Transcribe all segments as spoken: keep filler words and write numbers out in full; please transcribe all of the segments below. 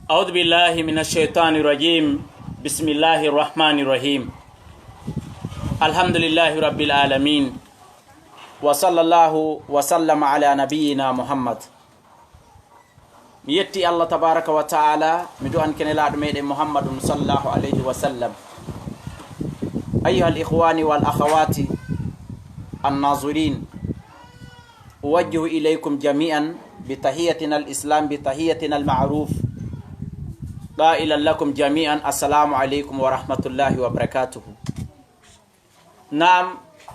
أعوذ بالله من الشيطان الرجيم. بسم الله الرحمن الرحيم. الحمد لله رب العالمين. وصلى الله وسلم على نبينا محمد. Mi yetti Allah tabaraka wa ta'ala, mi du'an kenelaaɗo meɗen Muhammadun sallallahu alayhi wa sallam. أيها الإخوان والأخوات الناظرين، أوجه إليكم جميعا بتحيتنا الإسلام، بتحيتنا المعروف، قائلا لكم جميعا: السلام عليكم ورحمة الله وبركاته. نعم،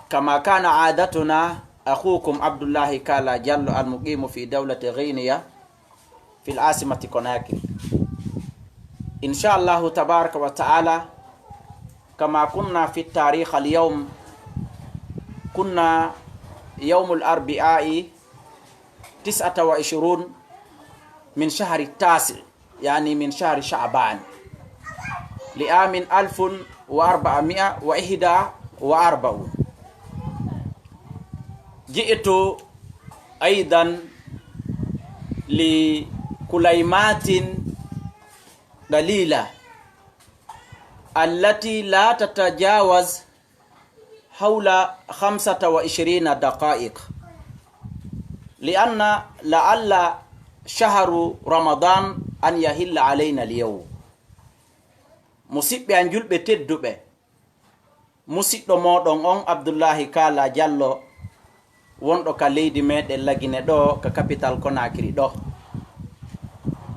كما كان عادتنا، أخوكم عبد الله كالا جلو، المقيم في دولة غينيا، في العاصمة كوناكري. إن شاء الله تبارك وتعالى، كما كنا في التاريخ اليوم، كنا يوم الأربعاء تسعة وعشرون من شهر التاسع، يعني من شهر شعبان، لعام ألف وأربعمائة وإحدى وأربعون. جئت أيضا لكليمات قليلة التي لا تتجاوز حول خمسة وعشرين دقائق، لأن لعل شهر رمضان أن يحل علينا اليوم. Musiɓɓe am julɓe tedduɓe, musiɗɗo mooɗon on Abdullahi Kala Jallo, wonɗo ka leydi meɗen Lagine ɗo, ka capital Conakry ɗo.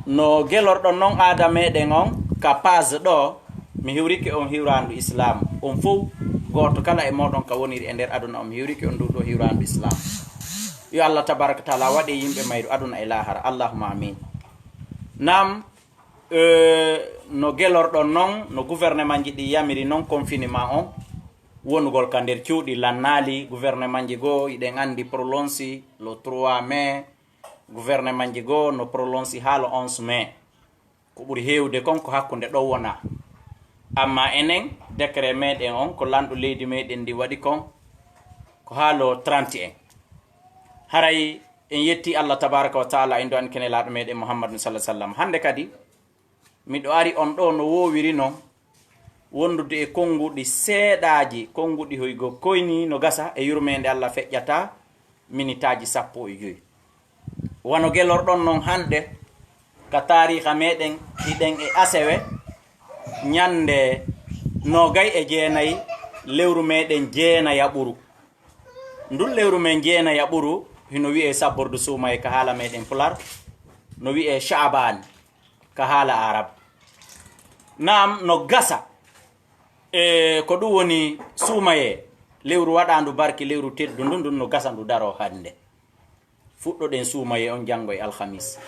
No gelorɗon non aada meɗen on ka page ɗo, mi hiwrike on hiwraandu Islam. On fow, gooto kala e mooɗon ka woniri e nder aduna on, mi hiwrike on ndu ɗo hiwraandu Islam. Yo Allah tabaraka taala waɗe yimɓe mayru aduna e lahara. Allahumma amin. Naam, eh, no gelorɗon non, no gouvernement ji ɗi yamiri non, confinement on, wonugol ka nder cuuɗi lannaali, gouvernement ji goo, hiɗen anndi, prolonge le trois mai, gouvernement ji goo no prolonge haa le onze mai. Ko ɓuri heewde kon ko hakkunde ɗo wona. Amma enen, décret meɗen on, ko lanɗo leydi meɗen ndi waɗi kon, ko haa le trente et un. Haray en yetti Allah tabaraka wa taala, en du'an kenelaaɗo meɗen Muhammadun sallallahu alaihi wasallam. Hannde kadi, miɗo ari on ɗo no woowiri non, wondude e konnguɗi seeɗaaji, konnguɗi hoygo koyni no gasa, e yurmeende Allah feƴƴata minitaaji sappo e joy. Wano gelorɗon non hannde, ka taariika meɗen, hiɗen e asewe, ñannde noogay e jeenay, lewru meɗen jeenayaɓuru. Ndun lewru men jeenayaɓuru, hino wi'ee sabbordu suumaye ka haala meɗen Pular, no wi'ee Sha'ban ka haala Arab. Naam, no gasa, e ko ɗun woni suumaye, lewru waɗaandu barki, lewru teddundu, ndun no gasa ndu daroo hannde. Fuɗɗoɗen suumaye on janngo e alhamis.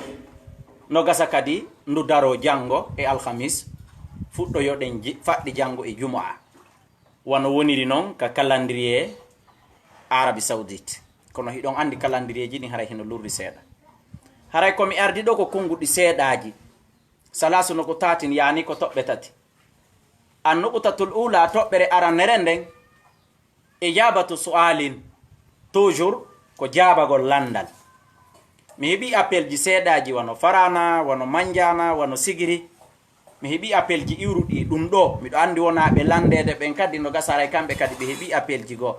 No gasa kadi ndu daroo janngo e alhamis, fuɗɗoyoɗen ji-, faɗɗi janngo e jumu'a. Wano woniri non ka calendrier Arabie Saoudite. Kono hiɗon anndi calendrier ji ɗin haray hino lurri seeɗa. Haray ko mi ardi ɗo ko konnguɗi seeɗaaji. Salasu nuqtatin, yaani ko toɓɓe tati. An nuqtatul ula, toɓɓere aranere nden, ijabatu su'alin, toujours ko jaabagol lanndal. Mi heɓi appel ji seeɗaaji wano Farana, wano Manjana, wano Sigiri. Mi heɓi appel ji iwruɗi e ɗun ɗo. Miɗo anndi wonaa ɓe lanndeede ɓen kadi no gasa haray kamɓe kadi ɓe heɓi appel ji goo.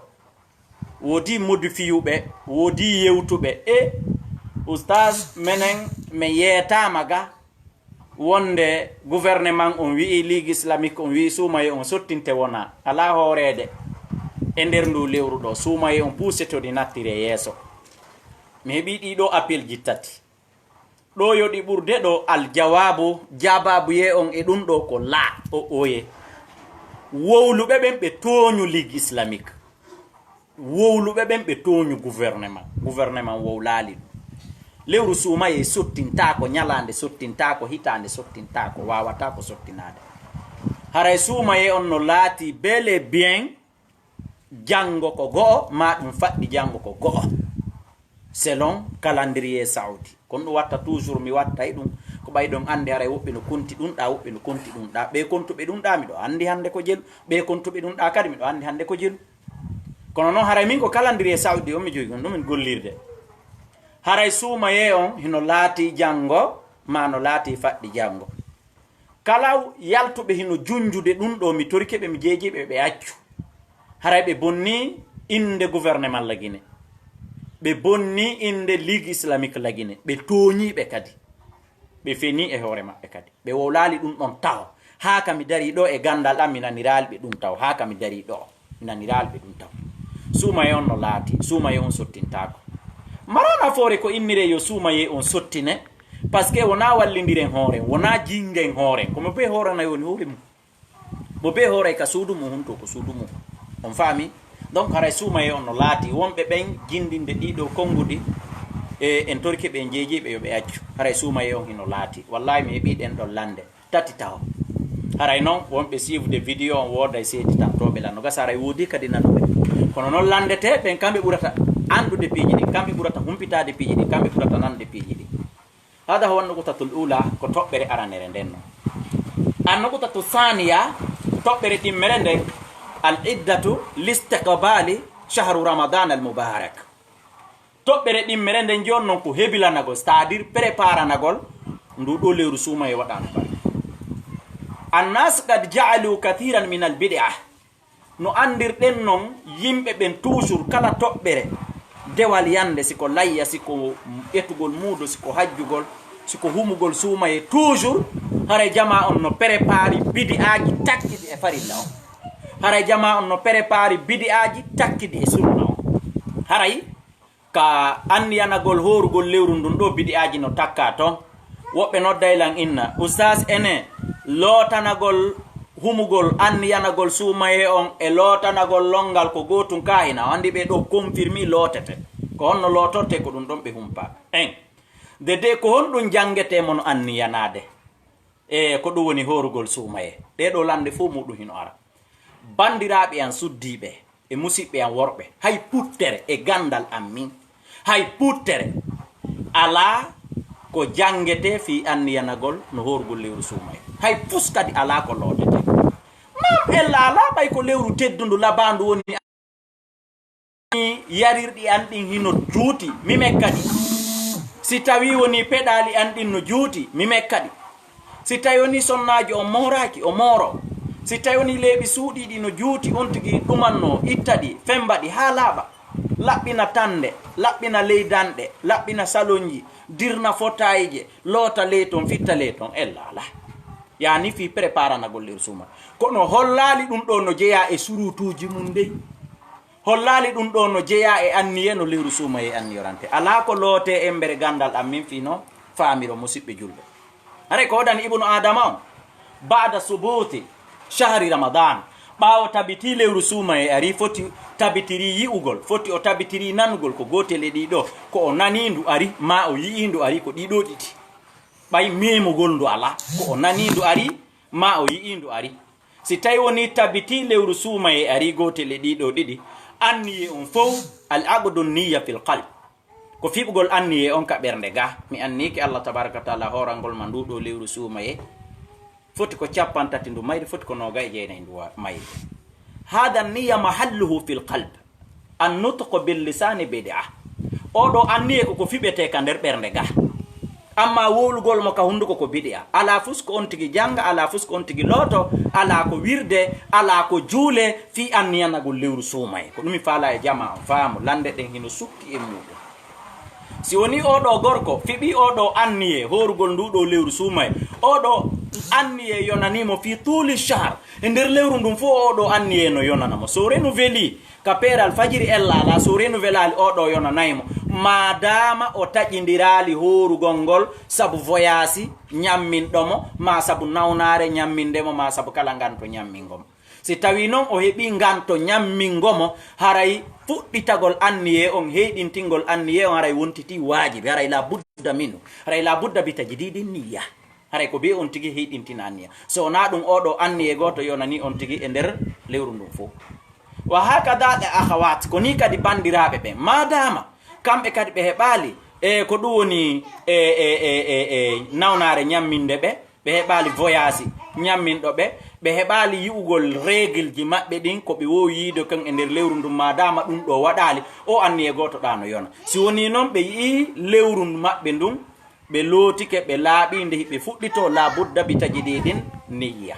Woodi modifiyuɓe, woodi yewtuɓe. E, Oustaz, menen men yeetaama ga wonde gouvernement on wi'i, Ligue Islamique on wi'i suumaye on sottinte, wonaa. Alaa hooreede e nder ndu lewru ɗo. Suumaye on puuse to ɗi nattire yeeso. Mi heɓi ɗii ɗoo appel ji tati. Ɗo yo ɗi ɓurde ɗo, aljawaabu, jaabaabu ye on e ɗun ɗo ko laa, o oye. Wowluɓe ɓen ɓe tooñu Ligue Islamique. Wowluɓe ɓen ɓe tooñu gouvernement. Gouvernement wowlaali ɗum. Lewru suumaye sottintaako, ñalaande sottintaako, hitaande sottintaako, waawataa ko sottinaade. Haray suumaye on no laati bel et bien janngo ko go'o, maa ɗum faɗɗi janngo ko go'o. Selon calendrier saoudi. Kono ɗum watta toujours, mi wattay ɗum. Ko ɓay ɗon anndi haray woɓɓe no konti ɗum ɗa, woɓɓe no konti ɗum ɗa. Ɓe kontuɓe ɗum ɗa, miɗo anndi hannde ko jelu. Ɓe kontuɓe ɗum ɗa kadi, miɗo anndi hannde ko jelu. Kono noon haray min ko calendrier saoudi on mi jogi, on ɗum min gollirde. Haray suumayee on hino laati janngo, maa no laati faɗɗi janngo. Kala yaltuɓe hino junjude ɗum ɗo, mi torike ɓe, mi jeeji ɓe, ɓe accu. Haray ɓe bonni innde gouvernement la Guinée. Ɓe bonni innde Ligue Islamique la Guinée. Ɓe tooñii ɓe kadi. Ɓe fenii e hoore maɓɓe kadi. Ɓe wowlaali ɗum ɗon taho. Haa ka mi darii ɗo e ganndal am, mi naniraali ɓe ɗum taho. Haa ka mi darii ɗo, mi naniraali ɓe ɗum taho. Suumayee on no laati, suumayee on sottintaako. Maraa nafoore ko inniree yo suumayee on sottine, parce que wonaa wallindiren hooren, wonaa jinngen hooren. Ko mo bee hoorana woni hoore mum. Mo bee hooray ka suudu mum, hunto ko suudu mum. On faami? Donc, haray suumayee on no laati. Wonɓe ɓen jinndinde ɗii ɗoo konnguɗi, e en torike ɓe, en jeejii ɓe, yo ɓe accu. Haray suumayee on hino laati. Wallaahi, mi heɓii ɗen ɗon lannde tati taho. Haray non, wonɓe suivre vidéo on wooday seeditantooɓe lan. No gasa haray woodii kadi nanuɓe. Kono non lanndetee ɓen, kamɓe ɓurata anndude piiji ɗin, kamɓe ɓurata humpitaade piiji ɗin, kamɓe ɓurata nande piiji ɗin. Hada huwa nukutatul ula, ko toɓɓere aranere nden non. An nukutatu saniya, toɓɓere ɗimmere nden, al iddatu listiqbali shahru Ramadan al mubarak. Toɓɓere ɗimmere nden jon non ko hebilanagol, c'est-à-dire préparanagol ndu ɗo lewru suumayee waɗaano bari. Annas qad ja'alu kathiran min al bid'a. No anndirɗen non, yimɓe ɓen toujours kala toɓɓere, dewal yannde, si ko layya, si ko etugol muudo, si ko hajjugol, si ko humugol suumayee, toujours haray jamaa on no prépari bidi'aaji takkiɗi e farilla on. Haray jamaa on no prépari bidi'aaji takkiɗi e sunna on. Haray ka anniyanagol hoorugol lewru ndun ɗo bidi'aaji no takkaa ton. Woɓɓe nodday lan inna, "Ustaas, ene lootanagol humugol, anniyanagol suumayee on e lootanagol lonngal ko gootun kaa hina?" O anndi ɓee ɗo confirmi lootete. Ko honno lootortee? Ko ɗun ɗon ɓe humpaa. En. De de ko honɗun janngetee mo no anniyanaade? E ko ɗun woni hoorugol suumayee. Ɗee ɗoo lannde fow muuɗun hino ara. Banndiraaɓe an suddiiɓe e musiɓɓe an worɓe, hay puttere e ganndal an min, hay puttere alaa ko janngetee fii anniyanagol no hoorugol lewru suumayee. Hay fus kadi alaa ko lootetee. Naam, ella alaa, ɓay ko lewru teddundu labaandu woni. Yarirɗi an ɗin hino juuti, mi mekka ɗi. Si tawii wonii peɗaali an ɗin no juuti, mi mekka ɗi. Si tawii wonii sonnaajo on mooraaki, o mooro. Si tawii wonii leeɓi suuɗiiɗi no juuti, on tigi ɗumanno, itta ɗi, femmba ɗi haa laaɓa. Laɓɓina tannde, laɓɓina ley danɗe, laɓɓina salonji, dirna fotayje, loota ley ton, fitta ley ton, ella alaa. Yaani fii preparanagol lewru suumayee. Kono hollaali ɗun ɗoo no jeyaa e suruutuuji mun dey. Hollaali ɗun ɗoo no jeyaa e anniyee no lewru suumayee anniyorantee. Alaa ko lootee embere ganndal an min fii no faamiro, musiɓɓe julɓe. Haray ko woodani Ibnu Aadama on, ba'da subuuti shahri Ramadan, ɓaawo tabitii lewru suumayee arii, foti tabitirii yi'ugol, foti o tabitirii nanugol ko gootel e ɗii ɗoo, ko o nanii ndu arii, maa o yi'ii ndu arii, ko ɗii ɗoo ɗiɗi. Ɓay meemugol ndu alaa, ko o nanii ndu arii, maa o yi'ii ndu arii. Si tawii wonii tabitii lewru suumayee arii gootel e ɗii ɗoo ɗiɗi, anniyee on fow, al aqdu niyya fil qalb. Ko fiɓugol anniyee on ka ɓernde gaa. Mi anniike Allah tabaaraka wa taala hoorangol ma nduu ɗoo lewru suumayee. Foti ko cappanɗe tati ndu mayri, foti ko noogay e jeenay ndu wa-, mayri. Hada niyya mahalluhu fil qalb. An nutqu bil lisaani bid'a. Oo ɗoo anniyee ko ko fiɓetee ka nder ɓernde gaa. Ammaa wowlugol mo ka hunduko ko bid'a. Alaa fus ko on tigi jannga, alaa fus ko on tigi looto, alaa ko wirde, alaa ko juule, fii anniyanagol lewru suumayee. Ko ɗum mi faalaa e jamaa on faamu, lannde ɗen hino sukki e muuɗum. Si wonii oo ɗoo gorko fiɓii oo ɗoo anniyee hoorugol nduu ɗoo lewru suumayee, oo ɗoo anniyee yonanii mo fii tuuli shahar, e nder lewru ndun fow oo ɗoo anniyee no yonana mo. So renouvelii ka peeral fajiri ella alaa, so renouvelali oo ɗoo yonanay mo, maadaama o taƴindiraali hoorugol ngol sabu voyage ñamminɗo mo, maa sabu nawnaare ñamminde mo, maa sabu kala nganto ñammingo mo. Si tawii non o heɓii nganto ñammingo mo, haray fuɗɗitagol anniyee on, heyɗintingol anniyee on, haray wontitii waajibi, haray laa budda minhu, haray laa budda bi tajdiidi niyya. Haray ko bee on tigi heyɗintina anniya. So wonaa ɗum, oo ɗoo anniyee gooto yonanii on tigi e nder lewru ndun fow. Wa hakada al akhawat, ko nii kadi banndiraaɓe ɓen, maadaama kamɓe kadi ɓe heɓaali e ko ɗum woni e, e, e, e, e nawnaare ñamminde ɓe, ɓe heɓaali voyage ñamminɗo ɓe, ɓe heɓaali yi'ugol règle ji maɓɓe ɗin, ko ɓe woowi yiide kon e nder lewru ndun, maadaama ɗum ɗoo waɗaali, oo anniyee gooto ɗaa no yona. Si wonii non ɓe yi'ii lewru maɓɓe ndun, ɓe lootike, ɓe laaɓi, nde hiɓe fuɗɗito, la budda bi tajdidin niyya.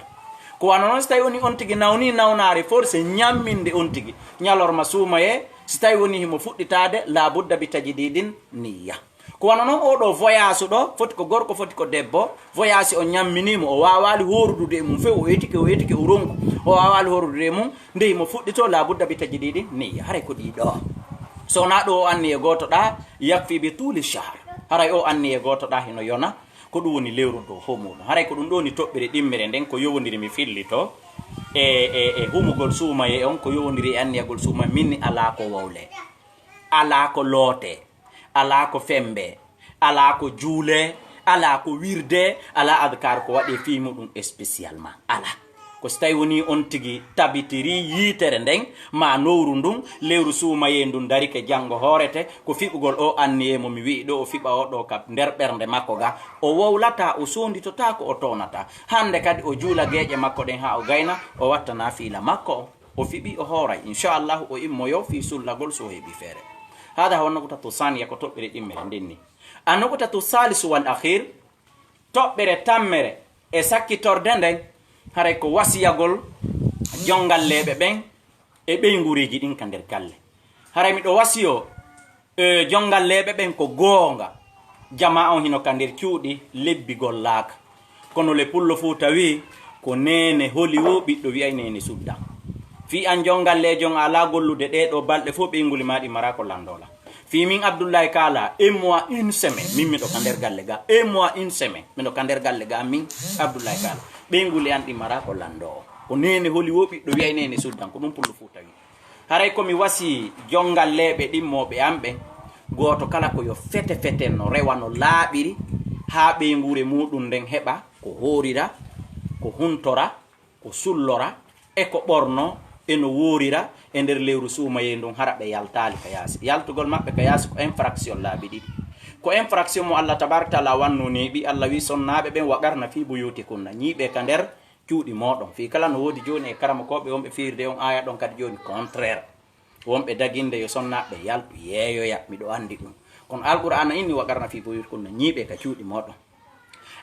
Ko wano noon, si tawi woni on tigi nawni nawnaare forse ñamminde on tigi, ñalorma suumayee, si tawi woni himo fuɗɗitaade, la budda bi tajdidin niyya. Ko wano noon, oo ɗoo voyage ɗoo, foti ko gorko, foti ko debbo, voyage o ñamminii mo, o waawaali hoorudude e mum few, o etike, o etike, o ronku, o waawaali hoorudude e mum, nde himo fuɗɗitoo, la budda bi tajdidi niyya. Haray ko ɗii ɗoo. So wonaa ɗoo o anniye gooto ɗaa, yakfi bi tuuli shahr. Haray o anniye gooto ɗaa hino yona, ko ɗum woni lewru nduu fof muuɗum. Haray ko ɗum ɗoo woni toɓɓere ɗimmere nden, ko yowondiri mi fillito e, e, e humugol suumayee on, ko yowondiri e anniyagol suumayee, min ni alaa ko wowle, alaa ko loote, alaa ko fembe, alaa ko juule, alaa ko wirde, alaa adkar ko waɗee fii muɗum spécialement. Alaa. Ko si tawi woni on tigi tabitirii yiitere nden, maa nowru ndun, lewru suumayee ndun darike janngo hoorete, ko fiɓugol oo anniyee mo mi wi'i ɗoo, o fiɓa oo ɗoo ka nder ɓernde makko ga, o wowlataa, o soonditotaako, o toonataa. Hannde kadi o juula geeƴe makko ɗen haa o gayna, o watta naafiila makko on. O fiɓi, o hooray. Inchallahu, o immoyo fii sullagol so o heɓi feere. Hada huwa nukutatu saniya, ko toɓɓere ɗimmere nden ni. A nukutatu salisu wal akhir, toɓɓere tammere e sakkitorde nden, haray ko wasiyagol jongalleeɓe ɓen e ɓeynguureeji ɗin ka nder galle. Haray miɗo wasiyo, e, jongalleeɓe ɓen ko goonga. Jamaa on hino ka nder cuuɗi, lebbi gollaaka. Kono le pullo Fuuta wi'i, ko neene holi woo ɓiɗɗo wi'ay neene suddan. Fii an jongalleejo on a alaa gollude ɗee ɗoo balɗe fof, ɓeynguuli maa ɗi maraa ko lanndoo la. Fii min Abdullahi Kaala, un mois, une semaine, min miɗo ka nder galle ga. Un mois, une semaine, miɗo ka nder galle ga, min Abdullahi Kaala. Ɓeynguuli an ɗi maraa ko lanndoo. Ko neene holi woo ɓiɗɗo wi'ay neene suddan, ko ɗum pullo Fuuta wi'i. Haray ko mi wasii jongalleeɓe ɗimmooɓe an ɓen, gooto kala ko yo fete feten no rewa no laaɓiri, haa ɓeynguure muuɗum nden heɓa ko hoorira, ko huntora, ko sullora, e ko ɓorno, e no woorira e nder lewru suumayee ndun, hara ɓe yaltaali ka yaasi. Yaltugol maɓɓe ka yaasi ko infraction laabi ɗiɗi. Ko infraction mo Allah tabaaraka taala wannu neeɓi, Allah wi'i sonnaaɓe ɓen, waqarna fii buyuutikunna, ñiiɓee ka nder cuuɗi mooɗon. Fii kala no woodi jooni e karamokooɓe wonɓe fiirde on aaya ɗon kadi jooni contraire. Wonɓe daginde yo sonnaaɓe yaltu yeeyoya, miɗo anndi ɗum. Kono Alqur'aana inni, waqarna fii buyuutikunna, ñiiɓee ka cuuɗi mooɗon.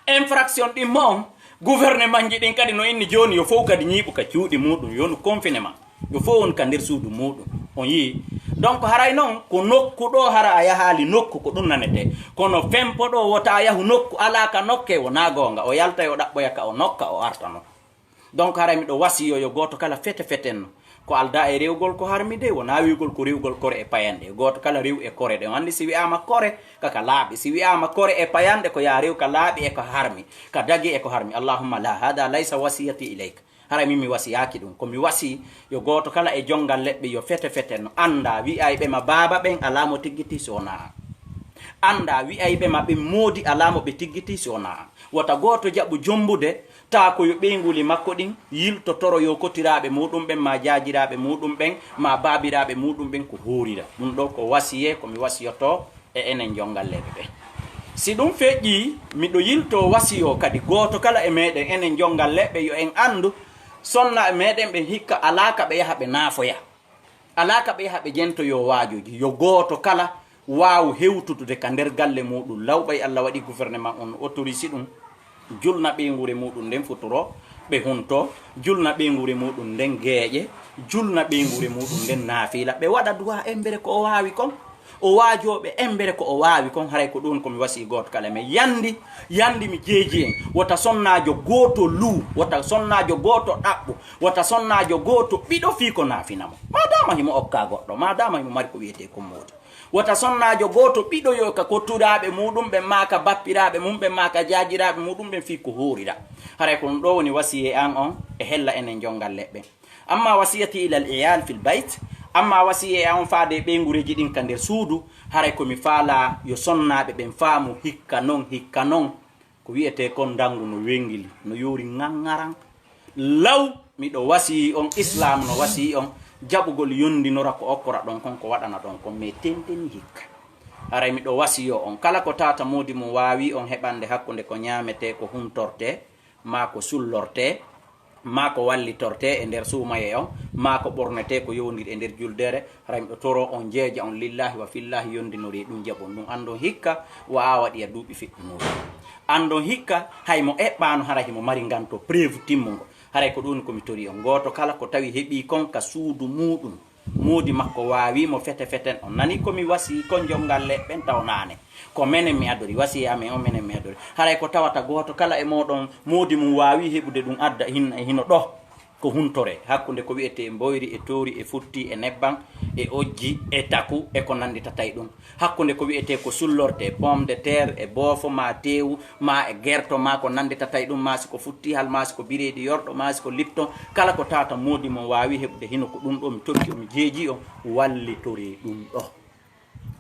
Infraction ɗin mo on, gouvernement ji ɗin kadi no inni jooni yo fow kadi ñiiɓu ka cuuɗi muuɗum, yo wonu confinement, yo fow won ka nder suudu muuɗum. On yii? Donc haray non ko nokku ɗo hara a yahaali nokku ko ɗum nanetee. Kono fempo ɗo wota a yahu nokku alaa ka nokkee, wonaa goonga. O yaltay o ɗaɓɓoya ka o nokka o arta non. Donc haray miɗo wasiyo yo gooto kala fete fetenno. Ko aldaa e rewgol ko harmi de, wonaa wi'ugol ko rewgol kore e payanɗe. Gooto kala rew e kore ɗen. Anndi si wi'aama kore, kaka laaɓi. Si wi'aama kore e payanɗe, ko yaa rew ka laaɓi e ko harmi, ka dagi e ko harmi. Allahumma la, hada laysa wasiyati ilayka. Haray min mi wasiyaaki ɗum. Ko mi wasii yo gooto kala e jonngal leɓɓe yo fete fetenno. Anndaa wi'ayɓe ma baaba ɓen alaa mo tiggitii si wonaa an. Anndaa wi'ayɓe ma ɓen moodi alaa mo ɓe tiggitii si wonaa an. Wota gooto jaɓu jombude taa ko yo ɓeynguuli makko ɗin yilto toro yookotiraaɓe muuɗum ɓen, maa jaajiraaɓe muuɗum ɓen, maa baabiraaɓe muuɗum ɓen ko hoorira. Ɗum ɗoo ko wasiyee, ko mi wasiyotoo e enen jonngalleeɓe ɓen. Si ɗum feƴƴii, miɗo yiltoo wasiyoo kadi gooto kala e meeɗen, enen jonngalleeɓe, yo en anndu sonnaaɓe meeɗen ɓen hikka alaa ka ɓe yaha ɓe naafoya. Alaa ka ɓe yaha ɓe jentoyoo waajooji. Yo gooto kala waawu hewtudude ka nder galle muuɗum law, ɓay Allah waɗii gouvernement on autorise ɗum, julna ɓeynguure muuɗum nden futuro, ɓe hunto, julna ɓeynguure muuɗum nden geeƴe, julna ɓeynguure muuɗum nden naafiila, ɓe waɗa duwaa embere ko o waawi kon. O waajoo ɓe embere ko o waawi kon, haray ko ɗum ko mi wasii gooto kala men. Yandi, yandi mi jeeji en, wota sonnaajo gooto luu, wota sonnaajo gooto ɗaɓɓu, wota sonnaajo gooto ɓiɗo fii ko naafina mo. Maadaama himo okkaa goɗɗo, maadaama himo mari ko wi'etee kommoodi. Wota sonnaajo gooto ɓiɗoyoo ka kotturaaɓe muuɗum ɓen, maa ka bappiraaɓe mum ɓen, maa ka jaajiraaɓe muuɗum ɓen fii ko hoorira. Haray ko ɗum ɗoo woni wasiyee an on e hella enen jonngal leɓɓe. Amma wasiyati ilal iyal fil bayt, amma wasiyee an on faade e ɓeynguureeji ɗin ka nder suudu, haray ko mi faalaa yo sonnaaɓe ɓen faamu hikka non, hikka non. Ko wi'etee kon ndangu no wengili, no yoori ŋaŋŋaran. Law miɗo wasiyii on, Islaam no wasiyii on, jaɓugol yondinora ko okkora ɗon kon, ko waɗana ɗon kon, mais tenteni hikka. Haray miɗo wasiyoo on, kala ko tata moodi mum waawii on heɓande hakkunde ko ñaametee, ko huntortee, maa ko sullortee, maa ko wallitortee e nder suumayee on, maa ko ɓornetee ko yowndiri e nder juldeere, haray miɗo toroo on njeeja on lillaahi wa fillaahi yonndinorii ɗum jaɓon ɗum. Anndon hikka waawa ɗiya duuɓi feƴƴi muuɗum. Anndon hikka hay mo eɓɓaano haray himo mari nganto preuve timmungo. Haray ko ɗum ko mi torii on. Gooto kala ko tawi heɓii kon ka suudu muuɗum, moodi makko waawii mo fete feten. On nanii ko mi wasii kon jonngalle ɓen taw naane. Ko menen mi adori, wasiyee amen on menen mi adori. Haray ko tawata gooto kala e mooɗon moodi mum waawii heɓude ɗum adda hin-, hino ɗoo. Ko huntoree hakkunde ko wi'etee mboyri e toori e futti e nebban e ojji e taku e ko nannditata e ɗum. Hakkunde ko wi'etee ko sullortee pomme de terre e boofo maa teewu maa e gerto maa ko nannditata e ɗum maa si ko futti hal maa si ko bireedi yorɗo maa si ko lipton, kala ko tawata moodi mon waawi heɓude hino ko ɗum ɗoo mi tokki on mi jeejii on, wallitoree ɗum ɗoo.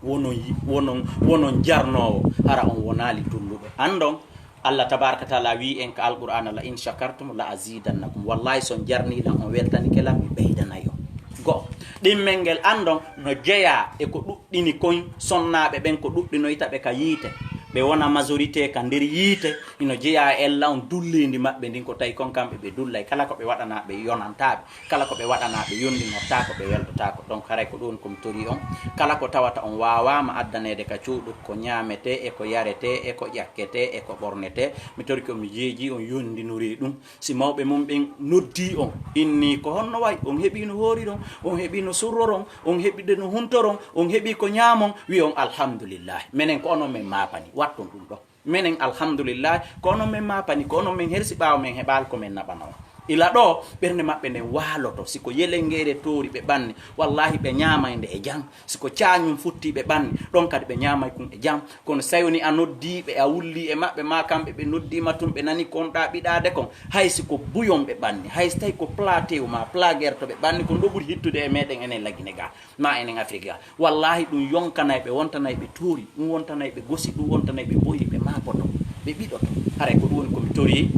Wonon yi-, wonon, wonon jarnoowo, hara on wonaali tulluɗo. Anndon, Allah tabaaraka taala wi'i en ka Alqur'aana, "La in shakartum la azidannakum." Wallaahi, si on jarnii lan, on weltanike lan, mi ɓeydanay on. Go'o, ɗimmel ngel anndon no jeyaa e ko ɗuɗɗini kon sonnaaɓe ɓen, ko ɗuɗɗinoyta ɓe ka yiite, ɓe wona majorité ka nder yiite, hino jeyaa e ella on dulliindi maɓɓe ndin, ko tawi kon kamɓe ɓe dullay, kala ko ɓe waɗanaa ɓe yonantaa ɓe. Kala ko ɓe waɗanaa, ɓe yonndinotaako, ɓe weltotaako. Donc, haray ko ɗum ko mi torii on. Kala ko tawata on waawaama addaneede ka cuuɗu, ko ñaametee, e ko yaretee, e ko ƴakketee, e ko ɓornetee, mi torike on, mi jeejii on, yonndinorii ɗum. Si mawɓe mum ɓen noddii on, inni ko honno wayi, on heɓii no hooriron, on heɓii no surroron, on heɓii de no huntoron, on heɓii ko ñaamon, wi'on, "Alhamdulillahi, menen ko onon men maapani, watton ɗum ɗoo." Menen, alhamdulillahi, ko onon men maapani, ko onon men hersi ɓaawo men heɓaali ko men naɓana on. Ila ɗoo, ɓernde maɓɓe nden waaloto. Si ko yelengeere toori ɓe ɓanni, wallahi ɓe ñaamay nde e jam. Si ko caañum futti ɓe ɓanni, ɗon kadi ɓe ñaamay kun e jam. Kono si tawi woni a noddii ɓe, a wullii e maɓɓe, maa kamɓe ɓe noddii ma tun, ɓe nani ko on ɗaɓɓiɗaade kon, hay si ko buyon ɓe ɓanni, hay si tawi ko plat tew maa plat gerto ɓe ɓanni, ko ɗum ɗoo ɓuri hittude e meɗen enen Lagine ga. Ma enen Afrik ga, wallahi ɗum yonkanay ɓe, wontanay ɓe toori, ɗum wontanay ɓe gosi, ɗum wontanay ɓe boyri, ɓe maapoto, ɓe ɓiɗoto. Haray ko ɗum woni ko mi torii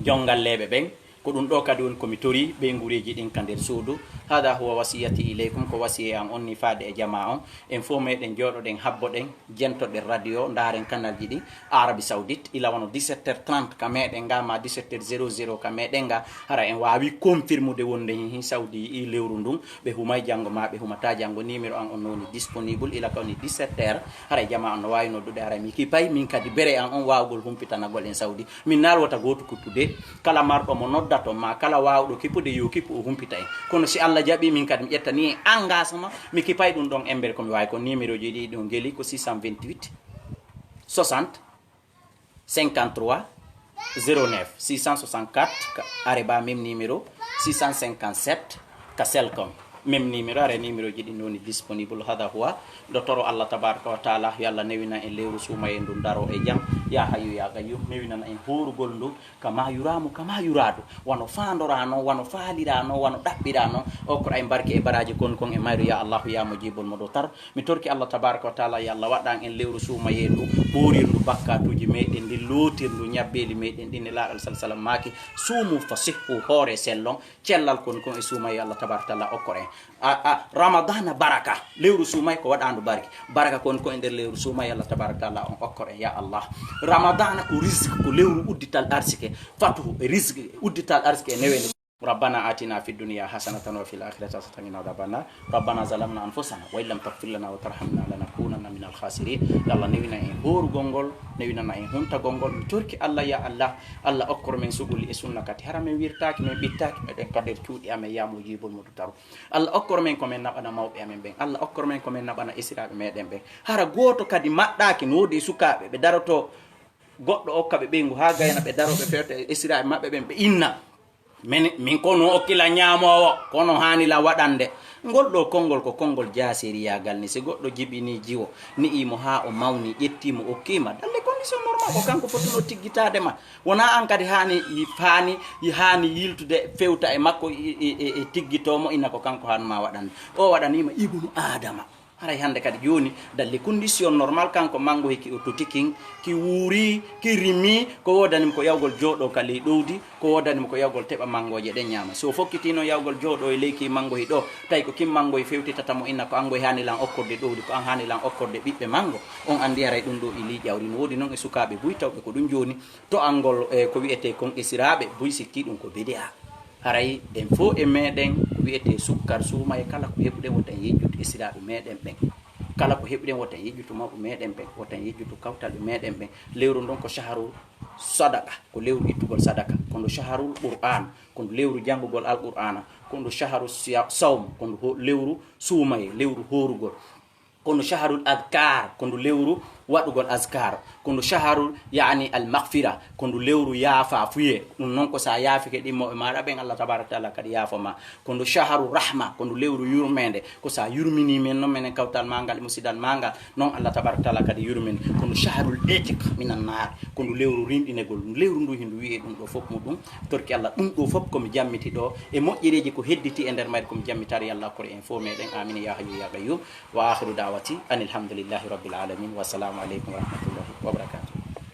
jonngalleeɓe ɓen, ko ɗum ɗoo kadi woni ko mi torii ɓeynguureeji ɗin ka nder suudu. Hada huwa wasiyati ileykum, ko wasiyee an on ni faade e jamaa on. En fof meɗen jooɗoɗen, habboɗen, jentoɗen radio, ndaaren kanalji ɗi Arabie Saoudite, ila wano dix-sept heures trente ka meɗen ga, ma dix-sept heures zéro zéro ka meɗen ga, hara en waawi confirmude wonde hin, hin Saudi yi'i lewru ndun, ɓe humay janngo ma ɓe humataa janngo. Numéro an on no woni disponible ila ka woni dix-sept heures, hara jamaa on no waawi noddude, hara mi kipay min kadi bere an on waawgol humpitanagol en Saudi. Min naal wota gooto kippude, kala marɗo mo noddaton ma, kala waawɗo kippude yo kippu o humpita en. Kono si Allah jaɓi min kadi mi ƴetta ni e engagement, mi kipay ɗum ɗon embere ko mi waawi. Ko numéro ji ɗi ɗum geli ko six cent vingt-huit soixante cinquante-trois zéro neuf, six cent soixante-quatre, ka areba même numéro, six cent cinquante-sept ka Celcom. Même numéro, are numéro ji ɗin woni disponible. Hada huwa, ɗo toro Allah tabaraka wa taala, yo Allah newina en lewru suumaye ndun daro e jam. Ya hayyu ya qayyum, newinana en hoorugol ndu, kama yuraamu, kama yuraadu, wano faandoraa non, wano faaliraa non, wano ɗaɓɓiraa non. Okkor ay barke e baraaji kon kon e mayru, ya Allahu, ya mujibul mudutar. Mi torki Allah tabaraka wa taala, yo Allah waɗan en lewru suumayee ndu, ɓoorirndu bakkatuuji meɗen, ndi lootirndu ñabbeeli meɗen ɗin, e laaɗal sal salam maaki, suumu fa sihhu, hoore sellon, cellal kon kon e suumayee, Allah tabaraka wa taala okkor en. A, a, Ramadana baraka, lewru suumay ko waɗaandu barki. Baraka kon kon e nder lewru suumay, Allah tabaraka wa taala on okkor en, ya Allah. Ramadana ko rizq, ko lewru uddital arsike, fatuhu e rizq, uddital arsike e newende. ربنا آتنا في الدنيا حسنة وفي الآخرة حسنة وقنا عذاب النار. ربنا ظلمنا أنفسنا وإن لم تغفر لنا وترحمنا لنكونن من الخاسرين. Yo Allah newina en hoorugol ngol, newinana en huntagol ngol. Mi torki Allah, ya Allah, Allah okkor men suɓuli e sunna kadi. Hara men wirtaaki, men ɓittaaki, meɗen ka nder cuuɗi amen, ya mujibul mudutar. Allah okkor men ko men naɓana mawɓe amen ɓen. Allah okkor men ko men naɓana esiraaɓe meɗen ɓen. Hara gooto kadi maɗɗaaki, no woodi e sukaaɓe ɓe darotoo goɗɗo okka ɓe ɓeyngu haa gayna ɓe daroo ɓe fewta e esiraaɓe maɓɓe ɓen, ɓe inna. Min, min ko no okkila ñaamoowo, kono haani lan waɗande. Ngol ɗoo konngol ko konngol jaasiriyaagal ni. Si goɗɗo jibinii jiwo, ni'ii mo haa o mawni, ƴettii mo, okkii ma, dans les conditions normales, ko kanko fotunoo tiggitaade ma. Wonaa an kadi haani, haani, haani yiltude fewta e makko, e, e, e, e tiggitoo mo, ina ko kanko haani ma waɗande. O waɗanii ma ibnu Aadama. Haray hannde kadi jooni, dans les conditions normales, kanko manngo hiki o tuti kin, ki wuuri, ki rimi, ko woodani mo ko yawgol jooɗoo ka ley ɗowdi, ko woodani mo ko yawgol teɓa manngooje ɗen ñaama. Si o fokkitiino yawgol jooɗoo e ley ki manngohi ɗoo, tawi ko kin manngohi fewtitata mo, inna ko an ngoy haani lan okkorde ɗowdi, ko an haani lan okkorde ɓiɓɓe manngo, on anndi haray ɗum ɗoo ilii ƴawri. No woodi non e sukaaɓe buy tawɓe ko ɗum jooni, to anngol, e, ko wi'etee kon esiraaɓe buy sikki ɗum ko bidi'a. Haray en fof e meɗen ko wiyetee sukkar suumaye, kala ko heɓuɗen wota en yejjutu esiraaɓe meɗen ɓen. Kala ko heɓuɗen wota en yejjutu mawɓe meɗen ɓen, wota en yejjutu kawtalɓe meɗen ɓen. Lewru ndun ko shaharu sadaqa, ko lewru ittugol sadaka. Ko ndu shaharul Qur'an, ko ndu lewru janngugol Alqur'aana. Ko ndu shaharu siya-, sawm, ko ndu ho-, lewru suumaye, lewru hoorugol. Ko ndu shaharul adkar, ko ndu lewru waɗugol azkar. Ko ndu shaharul, yani, al maghfira, ko ndu lewru yaafa fuye. Ɗum noon ko sa yaafike ɗimmoɓe maɗa ɓen, Allah tabaraka taala kadi yaafo ma. Ko ndu shaharu rahma, ko ndu lewru yurmeende. Ko sa yurmini men noon, menen kawtal ma ngal e musidal ma ngal, noon Allah tabaraka taala kadi yurmin. Ko ndu shaharul itiq minan naar, ko ndu lewru rinɗinegol. Lewru ndu hindu wi'e ɗum ɗo fof muɗum. Torki Allah, ɗum ɗo fof ko mi jammiti ɗo. E moƴƴereeji ko hedditi e nder mayri ko mi jammitaari, Allah kori en fof meɗen. Amin ya hayyu ya qayyum. Wa akhiru da'wati anil hamdulillahi rabbil alamin. Wa salamu alaikum wa rahmatullah.